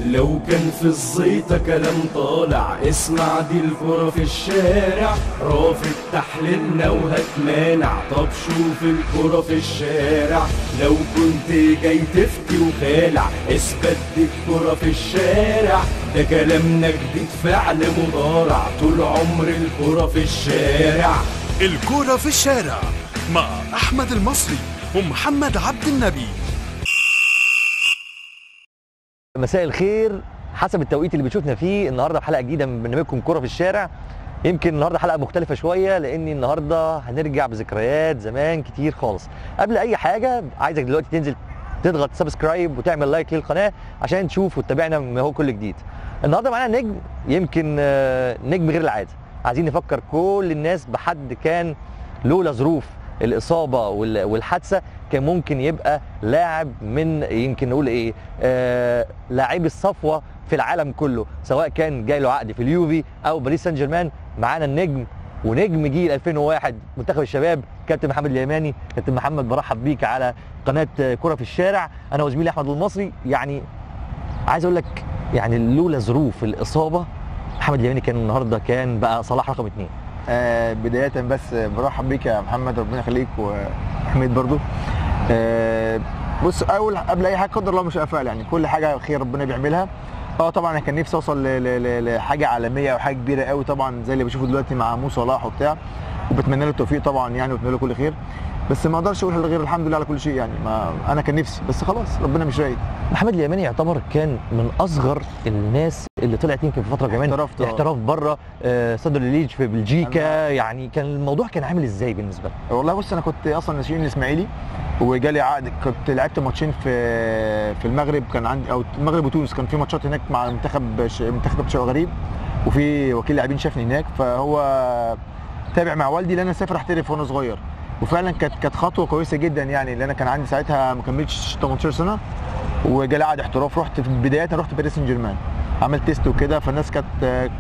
لو كان في الزيطة كلام طالع، اسمع دي الكرة في الشارع، رافض تحليلنا وهتمانع، طب شوف الكرة في الشارع. لو كنت جاي تفتي وخالع، اثبت دي الكرة في الشارع، ده كلامنا جديد فعل مضارع، طول عمر الكرة في الشارع. الكرة في الشارع مع أحمد المصري ومحمد عبد النبي. مساء الخير حسب التوقيت اللي بتشوفنا فيه. النهارده حلقة جديدة من برنامجكم كرة في الشارع. يمكن النهارده حلقة مختلفة شوية، لان النهارده هنرجع بذكريات زمان كتير خالص. قبل اي حاجة عايزك دلوقتي تنزل تضغط subscribe وتعمل like للقناة عشان تشوف وتتابعنا ما هو كل جديد. النهارده معانا نجم، يمكن نجم غير العادة. عايزين نفكر كل الناس بحد كان لولا ظروف الاصابة والحادثه كان ممكن يبقى لاعب من يمكن نقول ايه لاعبي الصفوة في العالم كله، سواء كان جاي له عقد في اليوفي او باريس سان جيرمان. معانا النجم ونجم جيل 2001 منتخب الشباب كابتن محمد اليماني. كابتن محمد، برحب بيك على قناة كره في الشارع. انا وزميلي احمد المصري. يعني عايز اقول لك، يعني لولا ظروف الاصابة محمد اليماني كان النهارده كان بقى صلاح رقم 2. بداية بس برحب بيك يا محمد، ربنا يخليك، وحميد برضو. بص، اول قبل اي حاجة قدر الله مش قفال، يعني كل حاجة خير ربنا بيعملها. طبعا انا كان نفسي اوصل لحاجة عالمية او حاجة كبيرة قوي، طبعا زي اللي بشوفه دلوقتي مع مو صلاح وبتاع، وبتمنى له التوفيق طبعا يعني، وبتمنى له كل خير. بس ما اقدرش اقول غير الحمد لله على كل شيء يعني. ما انا كان نفسي، بس خلاص ربنا مش رايد. محمد اليماني يعتبر كان من اصغر الناس اللي طلعت يمكن في فترة كمان احتراف بره، ستاندرد ليج في بلجيكا. يعني كان الموضوع كان عامل ازاي بالنسبة لك؟ والله بص، انا كنت اصلا ناشئين الاسماعيلي وجالي عقد، كنت لعبت ماتشين في المغرب، كان عندي او المغرب وتونس، كان في ماتشات هناك مع منتخب شوقي غريب، وفي وكيل لاعبين شافني هناك، فهو تابع مع والدي لان انا سافر احترف وانا صغير. وفعلا كانت خطوة كويسة جدا يعني، لان انا كان عندي ساعتها ما كملتش 18 سنة وجالي عقد احتراف. رحت في بداية، رحت باريس سان جيرمان، عملت test وكده، فالناس كانت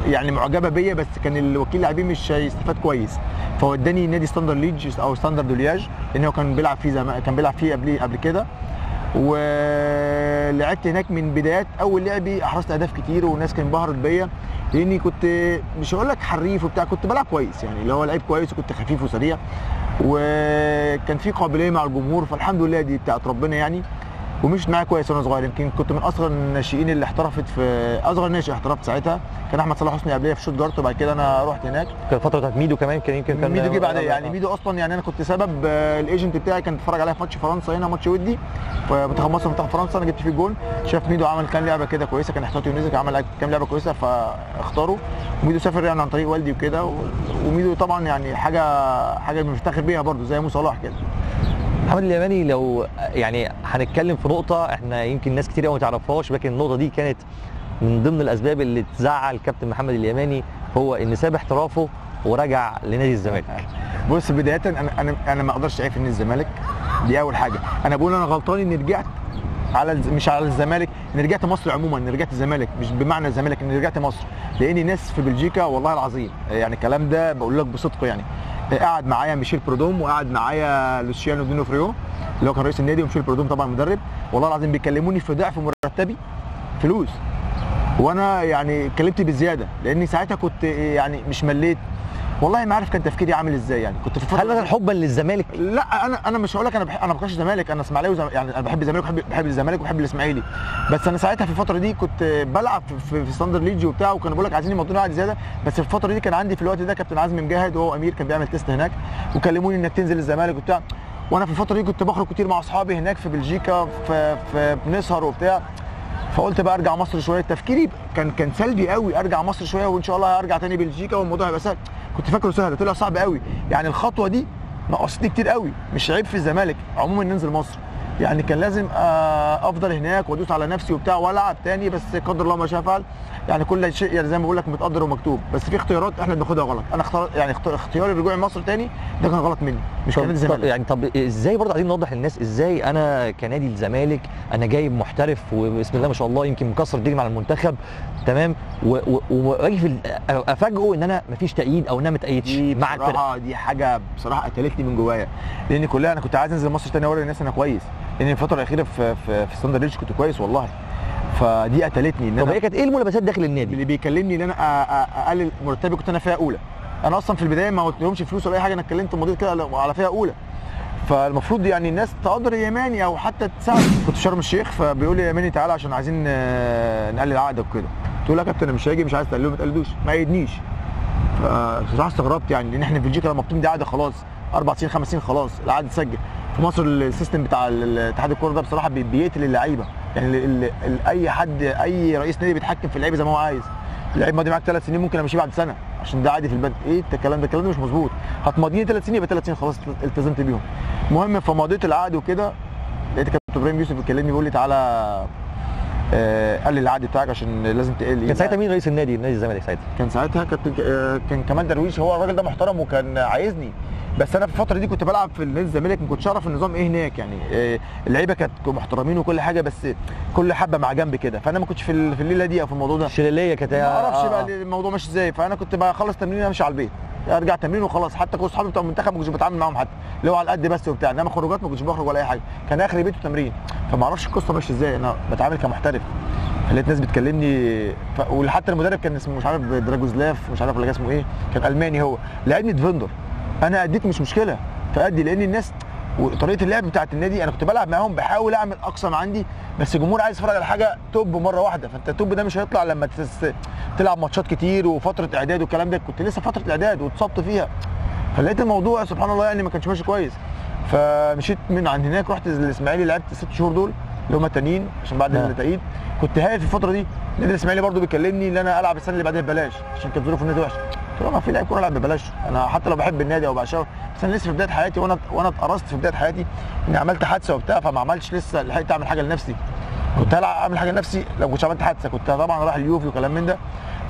يعني معجبه بيا، بس كان الوكيل لاعبين مش هيستفاد كويس، فوداني نادي ستاندر ليج او ستاندر دولياج، لان هو كان بيلعب فيه زمان، كان بيلعب فيه قبل كده. ولعبت هناك من بدايات اول لعبي، احرزت اهداف كتير والناس كانت انبهرت بيا، لاني كنت مش هقول لك حريف وبتاع، كنت بلعب كويس يعني، اللي هو لعيب كويس، وكنت خفيف وسريع، وكان في قابلية مع الجمهور، فالحمد لله دي بتاعت ربنا يعني. ومشيت معايا كويس وانا صغير، يمكن كنت من اصغر الناشئين اللي احترفت، في اصغر ناشئ احترفت ساعتها كان احمد صلاح حسني قبليه في شوتجارت، وبعد كده انا رحت هناك. كان فترة بتاعت ميدو كمان، كان يمكن كان ميدو جه بعديه يعني. ميدو اصلا يعني انا كنت سبب، ال agent بتاعي كان اتفرج عليا في ماتش فرنسا هنا، ماتش ودي فمنتخب مصر منتخب فرنسا، انا جبت فيه جول، شاف ميدو عمل كام لعبه كده كويسة، كان احتياطي ونزل عمل كام لعبه كويسة فاختاره. وميدو سافر يعني عن طريق والدي وكده، وميدو طبعا يعني حاجة بنفتخر بيها برده زي مو صلاح كده. محمد اليماني، لو يعني هنتكلم في نقطة احنا يمكن ناس كتير قوي ما تعرفهاش، لكن النقطة دي كانت من ضمن الأسباب اللي تزعل كابتن محمد اليماني، هو إن ساب احترافه ورجع لنادي الزمالك. بص، بداية أنا ما أقدرش أعيب في نادي الزمالك، دي أول حاجة. أنا بقول أنا غلطان إني رجعت على مش على الزمالك، إني رجعت مصر عموما، إني رجعت الزمالك، مش بمعنى الزمالك، إني رجعت مصر، لأن ناس في بلجيكا والله العظيم يعني الكلام ده بقول لك بصدق يعني، قعد معايا ميشيل برودوم، وقعد معايا لوسيانو دونوفريو اللي هو كان رئيس النادي، وميشيل برودوم طبعا مدرب، والله العظيم بيكلموني في ضعف مرتبي فلوس، وانا يعني اتكلمت بالزيادة، لاني ساعتها كنت يعني مش مليت، والله ما عارف كان تفكيري عامل ازاي يعني. كنت في هل مثلا حبا للزمالك؟ لا، انا مش هقول لك انا ما بكرهش الزمالك، انا اسماعيلاوي يعني، انا بحب الزمالك وبحب الزمالك وبحب الاسماعيلي، بس انا ساعتها في الفترة دي كنت بلعب في ستاندر ليج وبتاع، وكانوا بيقول لك عايزين يمضوني عقد زيادة، بس في الفترة دي كان عندي في الوقت ده كابتن عزمي مجاهد، وهو امير كان بيعمل test هناك، وكلموني انك تنزل الزمالك وبتاع، وانا في الفترة دي كنت بخرج كتير مع اصحابي هناك في بلجيكا، في بنسهر وبتاع، فقلت بقى ارجع مصر شوية. تفكيري كان سلبي قوي، ارجع مصر شوية وان شاء الله هرجع تاني بلجيكا والموضوع هيبقى سهل، كنت فاكره سهل، طلع صعب قوي يعني. الخطوة دي نقصتني كتير قوي، مش عيب في الزمالك عموما ننزل مصر يعني، كان لازم افضل هناك وادوس على نفسي وبتاع والعب تاني، بس قدر الله ما شاء فعل يعني. كل شيء يعني زي ما بقول لك متقدر ومكتوب، بس في اختيارات احنا بناخدها غلط. انا اختار يعني اختياري رجوعي مصر تاني ده كان غلط مني، مش كان الزمالك يعني. طب ازاي برضه عايزين نوضح للناس ازاي انا كنادي الزمالك انا جايب محترف وبسم الله ما شاء الله يمكن مكسر الدنيا مع المنتخب، تمام، واجي افاجئه ان انا مفيش تأييد او ان انا ما اتأيدش مع الفرقة. دي حاجة بصراحة قتلتني من جوايا، لان كلها انا كنت عايز انزل مصر تاني اوري الناس انا كويس، لان الفترة الاخيرة في ستاندر ليج كنت كويس والله. فدي قتلتني. طب هي كانت ايه الملابسات داخل النادي؟ اللي بيكلمني ان انا اقلل مرتبي، كنت انا فئة اولى. انا اصلا في البداية ما قلتلهمش فلوس ولا اي حاجة، انا اتكلمت مضيت كده على فئة اولى. فالمفروض يعني الناس تقدر يماني او حتى تساعد. كنت في شرم الشيخ، فبيقول لي يا يماني تعالى عشان عايزين نقلل عقدك وكده. قلت له لا يا كابتن انا مش هاجي، مش عايز تقلله ما تقلدوش، ما ايدنيش. فبصراحة استغربت يعني، لان احنا في بلجيكا لما بتمضي عقد خلاص 4 سنين 5 سنين خلاص العقد اتسجل. في مصر ال system بتاع الاتحاد الكورة ده بصراحة بيقتل اللعيبة يعني. اي حد، اي رئيس نادي بيتحكم في اللعيبة زي ما هو عايز. اللعيب ماضي معاك 3 سنين ممكن امشيه بعد سنة عشان ده عادي في البلد. ايه الكلام ده؟ الكلام ده مش مظبوط. هتمضيني 3 سنين يبقى 3 سنين خلاص التزمت بيهم. المهم فمضيت العقد وكده، لقيت كابتن ابراهيم يوسف بيكلمني بيقول لي تعالى قلل العقد بتاعك عشان لازم تقل. كان ساعتها مين رئيس النادي، نادي الزمالك ساعتها؟ كان ساعتها كان كمال درويش. هو الراجل ده محترم وكان عايزني، بس انا في الفترة دي كنت بلعب في نادي الزمالك، ما كنتش اعرف النظام ايه هناك يعني. اللعيبة كانت محترمين وكل حاجة، بس كل حبه مع جنب كده، فانا ما كنتش في الليلة دي او في الموضوع ده. الشلاليه كانت ما اعرفش بقى الموضوع ماشي ازاي. فانا كنت بخلص تمرين امشي على البيت، ارجع تمرين وخلاص. حتى كنت اصحابي بتوع المنتخب ما كنتش بتعامل معاهم حتى، اللي هو على قد بس وبتاع، انما خروجات ما كنتش بخرج ولا اي حاجة، كان اخري بيته تمرين. فما اعرفش القصة ماشية ازاي، انا بتعامل كمحترف. لقيت ناس بتكلمني وحتى المدرب كان اسمه مش عارف دراجوزلاف، مش عارف ولا اسمه ايه، كان الماني هو، لعبني defender. انا اديت مش مشكلة فادي، لان الناس وطريقه اللعب بتاعت النادي انا كنت بلعب معاهم بحاول اعمل اقصى ما عندي، بس الجمهور عايز يتفرج على حاجة top مرة واحدة، فانت ال top ده مش هيطلع لما تلعب ماتشات كتير وفترة اعداد والكلام ده. كنت لسه فترة الاعداد واتصبت فيها، فلقيت الموضوع سبحان الله يعني ما كانش ماشي كويس. فمشيت من عند هناك، رحت الاسماعيلي، لعبت 6 شهور دول اللي هم التانيين عشان بعد التأييد. كنت هايل في الفترة دي. النادي الاسماعيلي برده بيكلمني ان انا العب السنة اللي بعدها ببلاش عشان كانت ظروف النادي وحشة. قلت له ما في لعيب كورة العب ببلاش، انا حتى لو بحب النادي او بعشقه، بس انا لسه في بداية حياتي، وانا اتقرصت في بداية حياتي اني عملت حادثه وبتاع، فما عملتش لسه لحقت اعمل حاجة لنفسي. كنت هلعب اعمل حاجة لنفسي لو كنتش عملت حادثه، كنت طبعا رايح اليوفي وكلام من ده.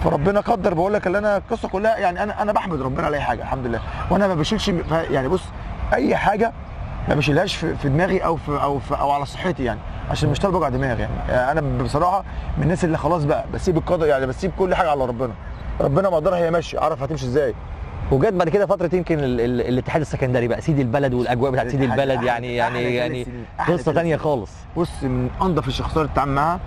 فربنا قدر، بقول لك اللي انا القصة كلها يعني انا بحمد ربنا على اي حاجة الحمد لله، وانا ما بشيلش يعني بص اي حاجة ما بشيلهاش في دماغي او في او في او على صحتي يعني، عشان مش طالب وجع دماغ يعني. انا بصراحة من الناس اللي خلاص بقى بسيب القدر يعني، بسيب كل حاجة على ربنا، ربنا مقدرها هي ماشية، اعرف هتمشي ازاي. وجت بعد كده فترة يمكن الاتحاد السكندري بقى، سيد البلد والاجواء بتاعت سيد البلد يعني يعني يعني قصة ثانية خالص. بص، من انظف الشخصيات اللي اتعامل معاها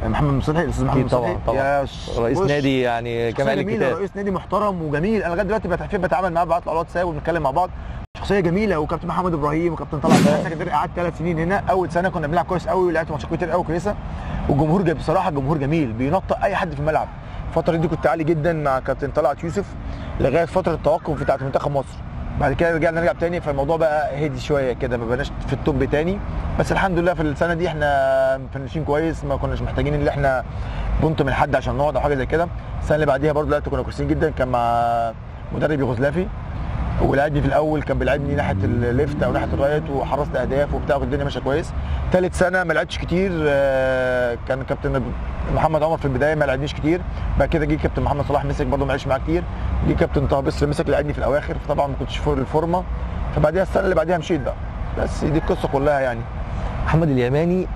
محمد مصلحي، الاستاذ محمد مصلحي طبعا رئيس نادي يعني كمال الكتاب، رئيس نادي محترم وجميل. انا لغاية دلوقتي بتعامل معاه، ببعت له على الواتساب وبنتكلم مع بعض، شخصية جميلة. وكابتن محمد ابراهيم وكابتن طلعت السكندري، قعدت 3 سنين هنا. اول سنة كنا بنلعب كويس قوي ولعبت ماتشات كتير قوي كويسة، والجمهور جاب بصراحة جمهور جميل بينطق اي حد في الملعب. الفترة دي كنت عالي جدا مع كابتن طلعت يوسف لغاية فترة التوقف بتاعه منتخب مصر. بعد كده رجعنا نرجع تاني، فالموضوع بقى هدي شوية كده، ما بقناش في ال top تاني. بس الحمد لله في السنة دي احنا مفنشين كويس، ما كناش محتاجين ان احنا point من حد عشان نقعد او حاجة زي كده. السنة اللي بعديها برضه لعبت كنا كويسين جدا، كان مع مدرب يوغوسلافي، ولعبني في الاول كان بيلعبني ناحية ال left او ناحية ال right، وحرزت اهداف وبتاع والدنيا ماشية كويس. ثالث سنة ما لعبتش كتير، كان كابتن محمد عمر في البداية ما لعبنيش كتير. بعد كده جه كابتن محمد صلاح مسك برده ما لعبش معاه كتير. جه كابتن طه بصر مسك لعبني في الاواخر، فطبعا ما كنتش فوق الفورمة. فبعديها السنة اللي بعديها مشيت بقى. بس دي القصة كلها يعني. محمد اليماني،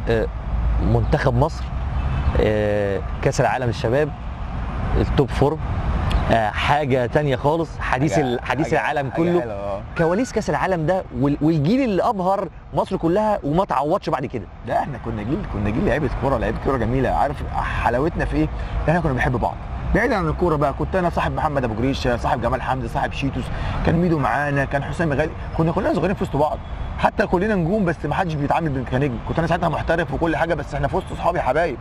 منتخب مصر، كاس العالم للشباب، ال top form، حاجة تانية خالص، حديث حديث العالم كله. كواليس كاس العالم ده والجيل اللي ابهر مصر كلها وما تعوضش بعد كده. لا احنا كنا جيل لعيبة كورة، لعيبة كورة جميلة. عارف حلاوتنا في ايه؟ احنا كنا بنحب بعض بعيد عن الكورة بقى. كنت انا صاحب محمد ابو جريشه، صاحب جمال حمدي، صاحب شيتوس، كان ميدو معانا، كان حسام غالي، كنا كلنا صغيرين في وسط بعض، حتى كلنا نجوم بس ما حدش بيتعامل كنجم. كنت انا ساعتها محترف وكل حاجة، بس احنا في وسط اصحابي حبايب،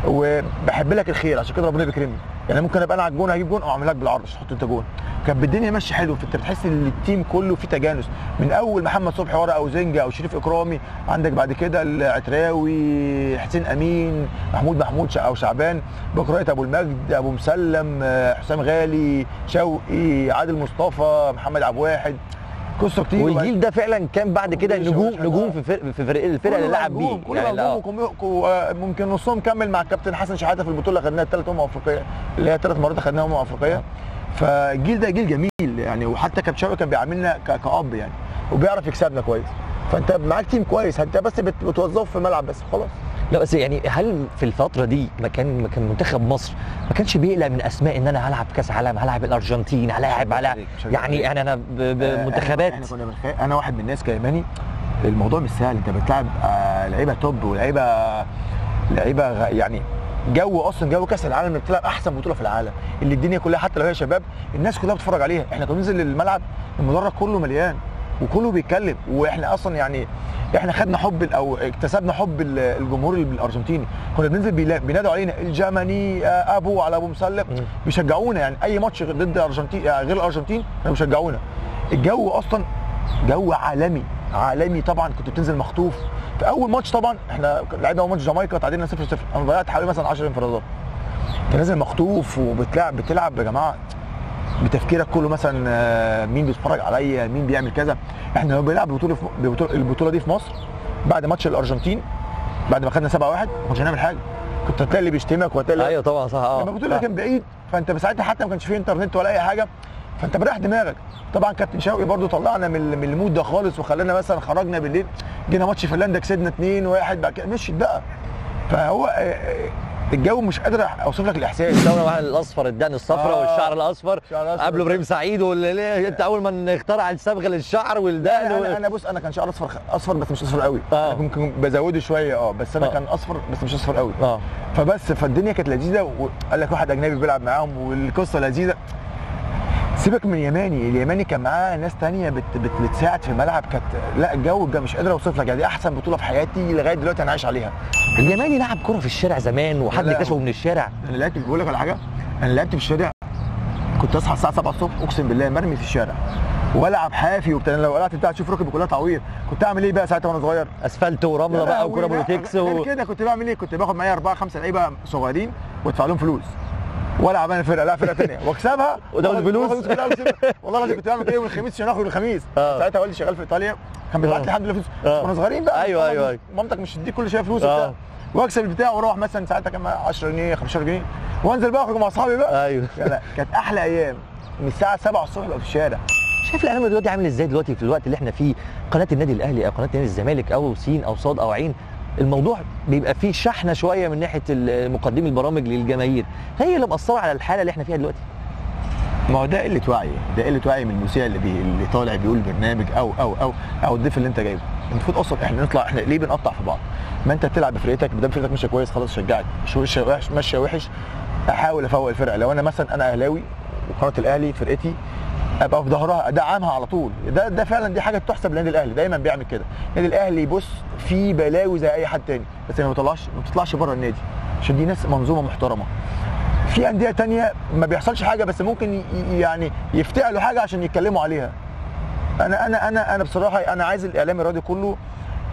وبحب لك الخير، عشان كده ربنا بيكرمني. يعني ممكن ابقى انا على الجون هجيب جون او اعمل لك بالعرض تحط انت جون. كانت الدنيا ماشية حلو، فانت بتحس ان ال team كله فيه تجانس، من اول محمد صبحي ورا او زنجه او شريف اكرامي، عندك بعد كده العتراوي، حسين امين، محمود او شعبان، بكرة ابو المجد، ابو مسلم، حسام غالي، شوقي، عادل مصطفى، محمد عبد الواحد، قصة كتير. والجيل ده فعلا كان بعد كده نجوم في فريق الفرقة اللي لعب بيه يعني، ممكن نصهم كمل مع الكابتن حسن شحاته في البطولة اللي خدناها الثلاث افريقية، اللي هي 3 مرات خدناها افريقية. فالجيل ده جيل جميل يعني، وحتى كابتن شوقي كان بيعاملنا كأب يعني، وبيعرف يكسبنا كويس. فانت معاك team كويس، انت بس بتوظفه في الملعب بس خلاص. لا بس يعني هل في الفترة دي ما كان منتخب مصر ما كانش بيقلق من اسماء ان انا هلعب كاس عالم، هلعب الارجنتين، هلاعب على يعني انا بمنتخبات؟ احنا كنا انا واحد من الناس كيماني، الموضوع مش سهل. انت بتلعب لعيبة top، ولعيبة يعني جو، اصلا جو كاس العالم اللي بتلعب احسن بطوله في العالم، اللي الدنيا كلها حتى لو هي شباب الناس كلها بتتفرج عليها. احنا كنا بننزل الملعب المدرج كله مليان وكله بيتكلم، واحنا اصلا يعني احنا خدنا حب او اكتسبنا حب الجمهور الارجنتيني. كنا بننزل بينادوا علينا الجمني ابو على ابو مسلم، بيشجعونا. يعني اي ماتش ضد الارجنتين غير الارجنتين كانوا بيشجعونا. الجو اصلا جو عالمي عالمي. طبعا كنت بتنزل مخطوف في اول ماتش، طبعا احنا لعبنا اول ماتش جامايكا تعادلنا 0-0، انا ضيعت حوالي مثلا 10 انفرادات. انت نازل مخطوف وبتلعب يا جماعة بتفكيرك كله مثلا مين بيتفرج عليا، مين بيعمل كذا. احنا لو بنلعب البطولة دي في مصر بعد ماتش الارجنتين، بعد ما خدنا 7-1 ما كناش هنعمل حاجة، كنت هتلاقي اللي بيشتمك وهتلاقي. ايوه طبعا صح. لما البطولة كان بعيد، فانت ساعتها حتى ما كانش فيه انترنت ولا اي حاجة، فانت مريح دماغك. طبعا كابتن شوقي برده طلعنا من ال mood ده خالص، وخلانا مثلا خرجنا بالليل، جينا ماتش فنلندا كسبنا 2-1، بعد كده مشيت بقى. فهو الجو مش قادر اوصف لك الاحساس. الدورة الاصفر، الدقن الصفراء والشعر الاصفر، قبله ابراهيم سعيد انت اول ما اخترع الصبغه للشعر والدقن. انا بص، انا كان شعر اصفر بس مش اصفر قوي، انا ممكن بزوده شوية بس انا كان اصفر بس مش اصفر قوي. فبس فالدنيا كانت لذيذة، وقال لك واحد اجنبي بيلعب معاهم والقصه لذيذة. سيبك من اليماني، اليماني كان معاه ناس ثانية بتساعد في الملعب. كانت لا الجو مش قادر اوصف لك، يعني دي احسن بطوله في حياتي لغاية دلوقتي انا عايش عليها. اليماني لعب كره في الشارع زمان وحد اكتشفه من الشارع. انا لعبت، بقول لك على حاجة، انا لعبت في الشارع، كنت اصحى الساعة 7 الصبح اقسم بالله مرمي في الشارع والعب حافي وبتاع. لو قلعت بتاع تشوف ركبي كلها تعوير. كنت اعمل ايه بقى ساعتها وانا صغير؟ اسفلت ورمله بقى وكره بوليتكس كده. كنت بعمل ايه؟ كنت باخد معايا 4 5 لعيبة صغيرين وادفع لهم فلوس والعب انا فرقه، لا فرقه ثانية واكسبها وتاخد فلوس. والله العظيم كنت بعمل كده يوم الخميس عشان اخرج الخميس. ساعتها والدي شغال في ايطاليا، كان بيبعت لي الحمد لله فلوس وانا صغيرين بقى. ايوه مامتك مش تديك كل شوية فلوس وبتاع، واكسب البتاع واروح مثلا ساعتها كان 10 جنيه 15 جنيه وانزل بقى اخرج مع اصحابي بقى. ايوه كانت احلى ايام، من الساعة 7 الصبح بقى في الشارع. شايف الاعلام دلوقتي عامل ازاي دلوقتي في الوقت اللي احنا فيه؟ قناة النادي الاهلي او قناة نادي الزمالك او سين او صاد او عين، الموضوع بيبقى فيه شحنه شوية من ناحية مقدمي البرامج للجماهير، هي اللي مأثره على الحالة اللي احنا فيها دلوقتي. ما هو ده قلة وعي، ده قلة وعي من المذيع اللي طالع بيقول برنامج او او او او الضيف اللي انت جايبه. المفروض اصلا احنا نطلع، احنا ليه بنقطع في بعض؟ ما انت بتلعب بفرقتك، ما دام فرقتك ماشية كويس خلاص شجعت، مش ماشية وحش احاول افوق الفرقة. لو انا مثلا انا اهلاوي وقناة الاهلي فرقتي، ابقى في ظهرها ادعمها على طول. ده فعلا دي حاجة تحسب للنادي الاهلي، دايما بيعمل كده. النادي الاهلي بص في بلاوي زي اي حد تاني، بس ما بتطلعش بره النادي، عشان دي ناس منظومة محترمه. في اندية تانية ما بيحصلش حاجة، بس ممكن يعني يفتعلوا حاجة عشان يتكلموا عليها. انا انا انا انا بصراحة انا عايز الاعلام الرياضي كله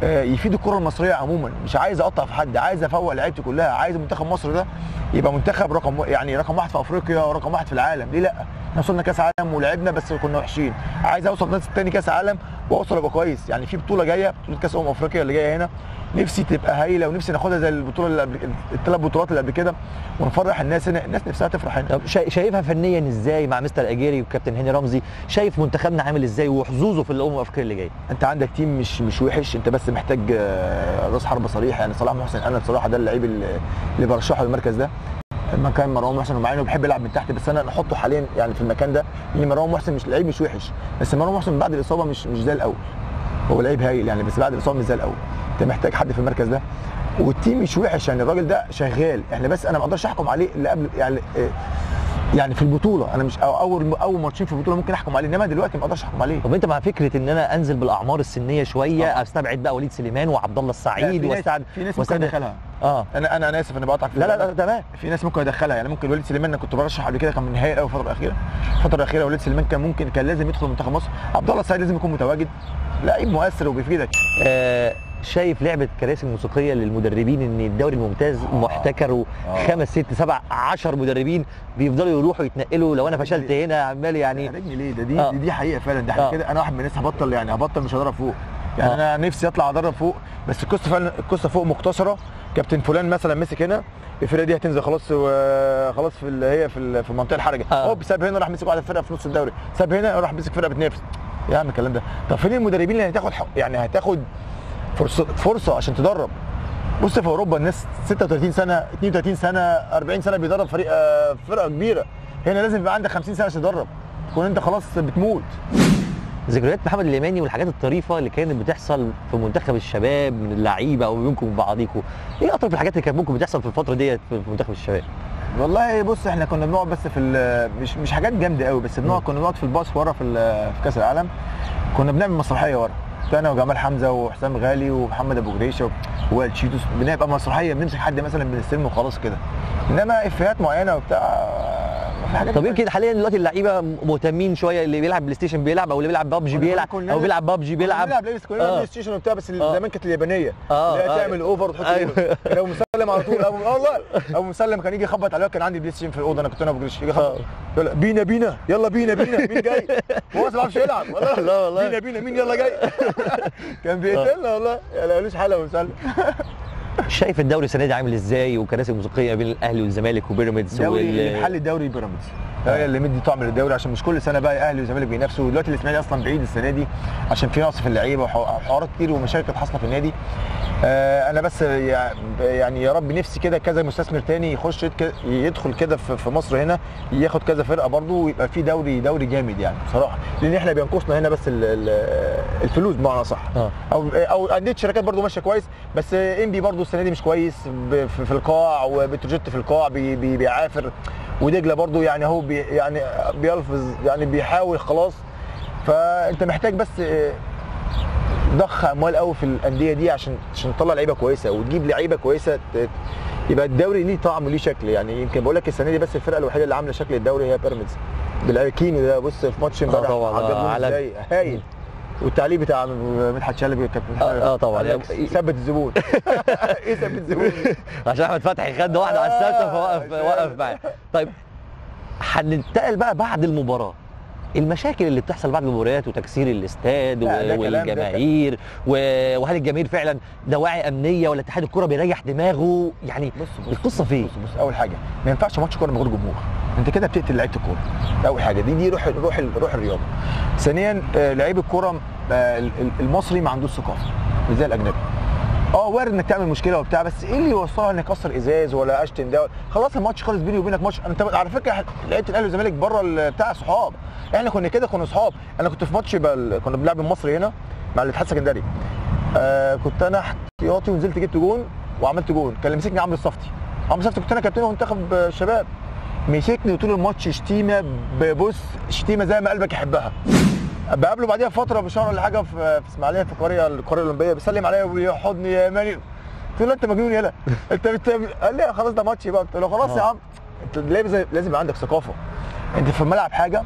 يفيد الكره المصرية عموما، مش عايز اقطع في حد، عايز افوق لعيبتي كلها، عايز منتخب مصر ده يبقى منتخب رقم واحد في افريقيا ورقم واحد في العالم. ليه لا؟ احنا وصلنا كاس عالم ولعبنا بس كنا وحشين، عايز اوصل ناس تاني كاس عالم واوصل ابقى كويس. يعني في بطوله جاية، بطوله كاس افريقيا اللي جاية هنا، نفسي تبقى هايلة ونفسي ناخدها زي البطولة اللي قبل، الثلاث بطولات اللي قبل كده، ونفرح الناس هنا، الناس نفسها تفرح هنا. طب شايفها فنيا ازاي مع مستر اجيري وكابتن هاني رمزي؟ شايف منتخبنا عامل ازاي وحظوظه في الامم الافريقية اللي جاية؟ انت عندك team مش وحش، انت بس محتاج راس حربه صريح. يعني صلاح محسن انا بصراحة ده اللعيب اللي برشحه للمركز ده مكان مروان محسن، ومع انه بيحب يلعب من تحت بس انا نحطه حاليا يعني في المكان ده، لان مروان محسن مش لعيب مش وحش، بس مروان محسن بعد الاصابة مش زي الاول. هو لعيب هايل يعني، بس بعد الاصابة مش زي الاول. انت محتاج حد في المركز ده، وال team مش وحش يعني، الراجل ده شغال. احنا بس انا ما اقدرش احكم عليه اللي قبل يعني في البطولة، انا مش اول ماتشين في البطولة ممكن احكم عليه، انما دلوقتي ما اقدرش احكم عليه. طب انت مع فكرة ان انا انزل بالاعمار السنية شوية، استبعد بقى وليد سليمان وعبد الله السعيد واستبعد في ناس ممكن ادخلها. انا اسف انا بقطعك. لا لا تمام. في ناس ممكن ادخلها، يعني ممكن وليد سليمان انا كنت برشح قبل كده، كان من نهائي قوي الفترة الاخيرة وليد سليمان كان لازم يدخل منتخب مصر. عبد الله السعيد لازم يكون متواجد، لعيب مؤثر وبيفيدك. شايف لعبه كراسي الموسيقية للمدربين، ان الدوري الممتاز محتكر 5 6 7 10 مدربين بيفضلوا يروحوا يتنقلوا، لو انا فشلت هنا عمال يعني رجلي ليه ده؟ دي حقيقة فعلا. ده احنا كده انا واحد من الناس هبطل، يعني هبطل مش هدرب فوق يعني. انا نفسي اطلع ادرب فوق، بس القصة فعلا القصة فوق مقتصرة. كابتن فلان مثلا مسك هنا، الفرقة دي هتنزل خلاص، خلاص في اللي هي في المنطقة الحرجة، هوب ساب هنا راح مسك واحدة فرقه في نص الدوري، ساب هنا راح مسك فرقه بتنافس. يا عم الكلام ده، طب فين المدربين اللي هتاخد يعني هتاخد فرصة عشان تدرب؟ بص في اوروبا الناس 36 سنة 32 سنة 40 سنة بيدرب فرقه كبيرة. هنا لازم يبقى عندك 50 سنة عشان تدرب، تكون انت خلاص بتموت. ذكريات محمد اليماني والحاجات الطريفة اللي كانت بتحصل في منتخب الشباب من اللعيبة او بينكم وبعضيكم، ايه اطرف الحاجات اللي كانت ممكن بتحصل في الفترة ديت في منتخب الشباب؟ والله بص، احنا كنا بنقعد بس في مش حاجات جامدة قوي، بس بنقعد، كنا بنقعد في الباص ورا في كاس العالم، كنا بنعمل مسرحية ورا، انا وجمال حمزة وحسام غالي ومحمد ابو جريشه ووائل شيتوس، بنبقى مسرحية، بنمسك حد مثلا بنستلمه وخلاص كده، انما افيهات معينة وبتاع في حاجات. طب يمكن حاليا دلوقتي اللعيبة مهتمين شوية، اللي بيلعب بلاي ستيشن بيلعب، او اللي بيلعب بابجي بيلعب، او بيلعب بابجي بيلعب. كنا بنلعب بلاي ستيشن وبتاع، بس زمان كانت اليابانية اللي هي تعمل over وتحط. أيوه. ابو مسلم على طول، والله ابو مسلم كان يجي يخبط عليا، كان عندي بلاي ستيشن في الاوضة، انا كنت انا ابو جريش، يجي يخبط يلا بينا بينا يلا بينا بينا مين جاي؟ هو ما بيعرفش يلعب والله. لا والله بينا بينا مين يلا جاي. كان بيقتلنا والله، يعني ملوش حل ابو مسلم. شايف الدوري السنة دي عامل ازاي، وكراسي الموسيقية بين الاهلي والزمالك وبيراميدز؟ اللي محل الدوري بيراميدز هي اللي مدي طعم للدوري، عشان مش كل سنة بقى اهلي وزمالك بينافسوا. دلوقتي الاسماعيلي اصلا بعيد السنة دي عشان في نقص في اللعيبة وحوارات كتير ومشاكل كانت حاصله في النادي. انا بس يعني يا رب نفسي كده كذا مستثمر تاني يخش يدخل كده في مصر هنا، ياخد كذا فرقه برضو، ويبقى في دوري جامد يعني بصراحة، لان احنا بينقصنا هنا بس الفلوس بمعنى صح. او اندية الشركات برضو ماشية كويس، بس انبي برضو السنة دي مش كويس في القاع، وبتروجيت في القاع بيعافر، ودجله برضو يعني هو يعني بيلفظ يعني بيحاول خلاص. فانت محتاج بس ضخ اموال قوي في الاندية دي عشان تطلع لعيبة كويسة وتجيب لعيبة كويسة، يبقى الدوري ليه طعم وليه شكل. يعني يمكن بقول لك السنة دي بس الفرقة الوحيدة اللي عامله شكل الدوري هي بيراميدز باللعيبه. كينو ده بص في ماتش امبارح عجبني هايل، والتعليق بتاع مدحت شلبي كابتن طبعا ثبت الزبون. ايه ثبت الزبون؟ عشان احمد فتحي خد واحدة على الثابتة فوقف وقف معاه. طيب هننتقل بقى بعد المباراة، المشاكل اللي بتحصل بعد المباريات وتكسير الاستاد والجماهير، وهل الجماهير فعلا دواعي امنية ولا اتحاد الكره بيريح دماغه؟ يعني بص القصة فين؟ بص اول حاجة ما ينفعش ماتش كورة من غير جمهور، انت كده بتقتل لعيبة الكورة. اول حاجة دي روح روح روح الرياضة. ثانيا لعيب الكورة المصري ما عندوش ثقافة مش زي الاجنبي. وارد انك تعمل مشكلة وبتاع، بس ايه اللي يوصلها انك اكسر ازاز ولا اشتم ده؟ خلاص الماتش خلص بيني وبينك ماتش. انت على فكرة لعيبة الاهلي والزمالك بره بتاع صحاب، احنا كنا كده كنا صحاب. انا كنت في ماتش كنا بنلعب المصري هنا مع الاتحاد السكندري، كنت انا احتياطي ونزلت جبت جون وعملت جون، كان اللي مسكني عمرو الصفتي. عمرو الصفتي كنت انا كابتنه منتخب الشباب، مسكني طول الماتش شتيمه، ببص شتيمه زي ما قلبك يحبها. بقابله بعديها فترة بشهر ولا حاجة في اسماعيليه في القرية الاولمبية، بيسلم عليا وبيحضني يا ماني. قلت له انت مجنون يالا انت قال لي خلاص ده ماتش بقى. قلت له خلاص يا عم، انت لازم يبقى عندك ثقافة. انت في الملعب حاجة،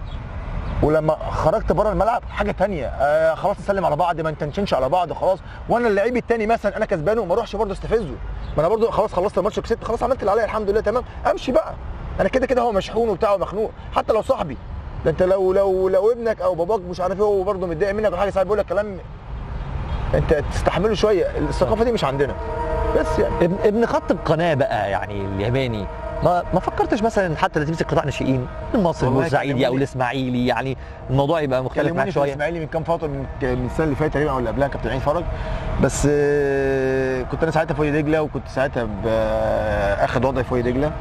ولما خرجت بره الملعب حاجة ثانية. خلاص نسلم على بعض، ما نتنشنش على بعض خلاص. وانا اللعيب الثاني مثلا انا كسبانه وما اروحش برده استفزه، ما انا برده خلاص خلصت الماتش وكسبت، خلاص عملت اللي عليا الحمد لله تمام، امشي بقى. انا كده كده هو مشحون وبتاع ومخنوق، حتى لو صاحبي ده انت لو لو لو ابنك او باباك مش عارف ايه هو برضه متضايق منك ولا حاجة، ساعات بيقول لك كلام انت تستحمله شوية. الثقافة دي مش عندنا بس يعني. ابن خط القناة بقى يعني اليماني، ما فكرتش مثلا حتى تمسك قطاع ناشئين المصري البورسعيدي او الاسماعيلي؟ يعني الموضوع يبقى مختلف معاك شوية. الاسماعيلي من كام فترة، من السنة اللي فاتت تقريبا او اللي قبلها، كابتن عين فرج، بس كنت انا ساعتها في وادي دجله، وكنت ساعتها اخد وضعي في وادي دجله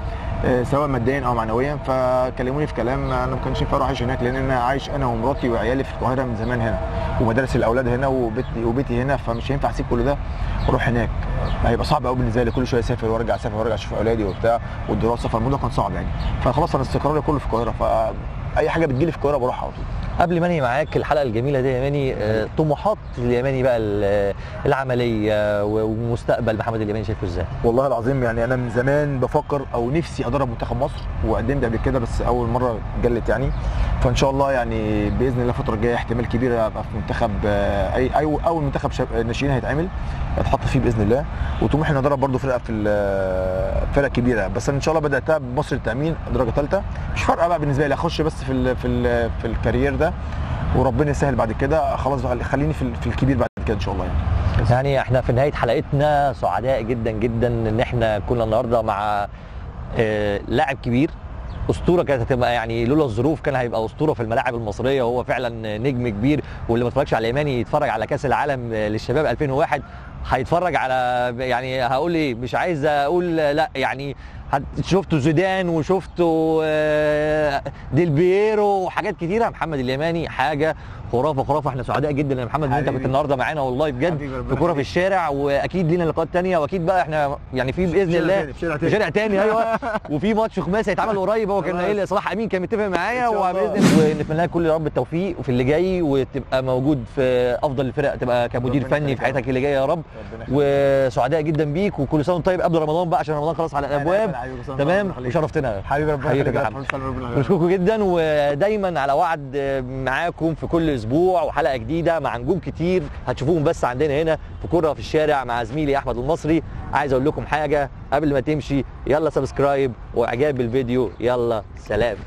سواء ماديا او معنويا، فكلموني في كلام انا ما كانش ينفع اروح اعيش هناك، لان انا عايش انا ومراتي وعيالي في القاهرة من زمان هنا، ومدارس الاولاد هنا وبيتي هنا، فمش هينفع اسيب كل ده واروح هناك، هيبقى صعب قوي بالنسبة لي كل شوية اسافر وارجع اسافر وارجع اشوف اولادي وبتاع والدراسة، فالموضوع كان صعب يعني. فخلاص انا استقراري كله في القاهرة، فاي حاجة بتجيلي في القاهرة بروح على طول. قبل ما انهي معاك الحلقة الجميلة دي يا يماني، طموحات اليماني بقى العملية ومستقبل محمد اليماني شايفه ازاي؟ والله العظيم يعني انا من زمان بفكر او نفسي ادرب منتخب مصر، وقدمت قبل كده بس اول مرة جلت يعني، فان شاء الله يعني باذن الله الفترة الجاية احتمال كبير ابقى في منتخب اي اول منتخب ناشئين هيتعمل اتحط فيه باذن الله، وطموحي ان ادرب برده فرقه في فرقه كبيرة، بس انا ان شاء الله بداتها بمصر للتامين درجه ثالثة، مش فارقه بقى بالنسبة لي، اخش بس في في في ال career ده وربنا يسهل بعد كده، خلاص خليني في الكبير بعد كده ان شاء الله. يعني احنا في نهاية حلقتنا سعداء جدا جدا ان احنا كنا النهارده مع لاعب كبير، اسطورة كانت هتبقى يعني لولا الظروف كان هيبقى اسطورة في الملاعب المصرية، وهو فعلا نجم كبير، واللي ما اتفرجش على اليماني يتفرج على كاس العالم للشباب 2001 هيتفرج على يعني هقول ايه، مش عايز اقول لا يعني، شفتوا زيدان وشفتوا ديل بييرو وحاجات كتيرة، محمد اليماني حاجة خرافه خرافه. احنا سعداء جدا يا محمد ان انت كنت النهارده معانا والله بجد في كورة في الشارع، واكيد لينا لقاءات ثانية، واكيد بقى احنا يعني في باذن الله في شارع ثاني. ايوه وفي ماتش خماسي هيتعمل قريب، هو كان قايل صلاح امين كان متفق معايا، وباذن ونتمنى لك كل يا رب التوفيق وفي اللي جاي، وتبقى موجود في افضل الفرق، تبقى كمدير فني في حياتك اللي جاية يا رب. وسعداء جدا بيك، وكل سنة وانت طيب قبل رمضان بقى عشان رمضان خلاص على الابواب. تمام، وشرفتنا حبيبي، ربنا يخليك. بشكركم جدا، ودايما على وعد معاكم في كل اسبوع وحلقه جديدة مع نجوم كتير هتشوفوهم بس عندنا هنا في كرة في الشارع مع زميلي احمد المصري. عايز اقول لكم حاجة قبل ما تمشي، يلا subscribe واعجاب بالفيديو، يلا سلام.